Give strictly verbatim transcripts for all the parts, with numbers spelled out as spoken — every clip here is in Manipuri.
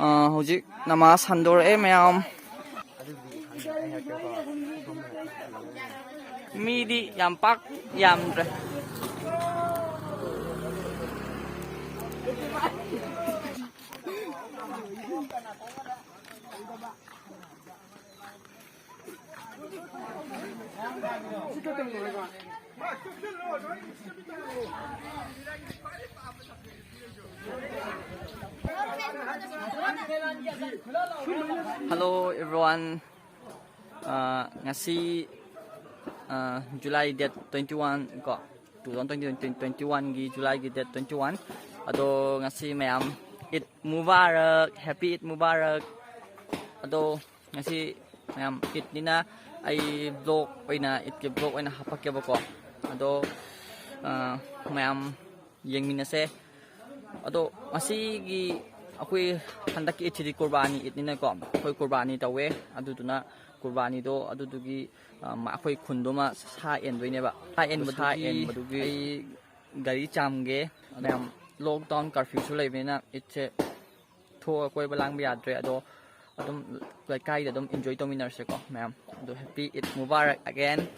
ꯑ, ꯍꯧꯖꯤꯛ ꯅꯃꯥꯖ ꯍꯟꯗꯣꯔꯛꯑꯦ ꯃꯌꯥꯝ꯫ ꯃꯤꯗꯤ ꯌꯥꯝ ꯄꯥꯛ ꯌꯥꯝꯗ꯭ꯔꯦ꯫ Hello everyone. Ah, ngasi, ah, July date twenty-one ko, two thousand twenty, twenty-one ꯒꯤ July ꯒꯤ date twenty-one. ꯑꯗꯣ ꯉꯁꯤ ꯃꯌꯥꯝ Eid Mubarak, Happy Eid Mubarak. ꯑꯗꯣ ꯉꯁꯤ ꯃꯌꯥꯝ Eid ꯅꯤꯅ ꯑꯩ vlog ꯑꯣꯏꯅ, Eid ꯀꯤ vlog ꯑꯣꯏꯅ ꯍꯥꯄꯛꯀꯦꯕꯀꯣ꯫ ꯑꯗꯣ, ꯑ, ꯃꯌꯥꯝ ꯌꯦꯡꯃꯤꯟꯅꯁꯦ꯫ ꯑꯗꯣ ꯉꯁꯤꯒꯤ ꯑꯩꯈꯣꯏ ꯍꯟꯗꯛꯀꯤ Eid ꯁꯤꯗꯤ ꯀꯨꯔꯕꯥꯅꯤ Eid ꯅꯤꯅꯀꯣ, ꯑꯩꯈꯣꯏ ꯀꯨꯔꯕꯥꯅꯤ ꯇꯧꯋꯦ꯫ ꯑꯗꯨꯗꯨꯅ ꯀꯨꯔꯕꯥꯅꯤꯗꯣ, ꯑꯗꯨꯗꯨꯒꯤ, ꯑ, ꯃ-, ꯑꯩꯈꯣꯏ ꯈꯨꯟꯗꯨꯃ ꯁꯥ ꯑꯦꯟꯗꯣꯏꯅꯦꯕ꯫ ꯁꯥ ꯑꯦꯟꯕꯗꯨꯒꯤ, ꯁꯥ ꯑꯦꯟꯕꯗꯨꯒꯤ ꯑꯩ ꯒꯥꯔꯤ ꯆꯥꯝꯒꯦ꯫ ꯃꯌꯥꯝ lockdown curfew ꯁꯨ ꯂꯩꯕꯅꯤꯅ Eid ꯁꯦ ꯊꯣꯛꯑꯒ ꯀꯣꯏꯕ ꯂꯥꯡꯕ ꯌꯥꯗ꯭ꯔꯦ꯫ ꯑꯗꯣ ꯑꯗꯨꯝ ꯂꯩꯀꯥꯏꯗ ꯑꯗꯨꯝ enjoy ꯇꯧꯃꯤꯟꯅꯔꯁꯦꯀꯣ ꯃꯌꯥꯝ꯫ ꯑꯗꯣ Happy Eid Mubarak again.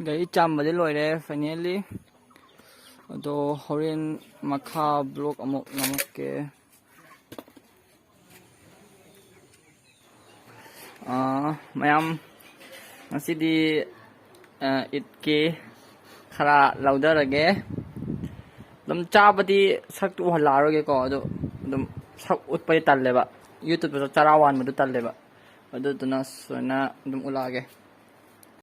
ꯒꯥꯔꯤ ꯆꯥꯝꯕꯗꯤ ꯂꯣꯏꯔꯦ finally꯫ ꯑꯗꯣ ꯍꯣꯔꯦꯟ ꯃꯈꯥ vlog ꯑꯃꯨꯛ ꯅꯝꯃꯛꯀꯦ꯫ ꯑꯥ, ꯃꯌꯥꯝ, ꯉꯁꯤꯗꯤ, ꯑꯥ, ꯏꯗꯀꯤ ꯈꯔ ꯂꯧꯊꯔꯒꯦ꯫ ꯑꯗꯨꯝ ꯆꯥꯕꯗꯤ ꯁꯛꯇꯨ ꯎꯍꯜꯂꯛꯑꯔꯣꯏꯒꯦꯀꯣ, ꯑꯗꯨ ꯑꯗꯨꯝ ꯁꯛ ꯎꯠꯄꯗꯤ ꯇꯜꯂꯦꯕ, YouTubeꯇ ꯆꯔꯥ ꯋꯥꯟꯕꯗꯨ ꯇꯜꯂꯦꯕ, ꯑꯗꯨꯗꯨꯅ ꯁꯨꯃꯥꯏꯅ ꯑꯗꯨꯝ ꯎꯠꯂꯛꯑꯒꯦ꯫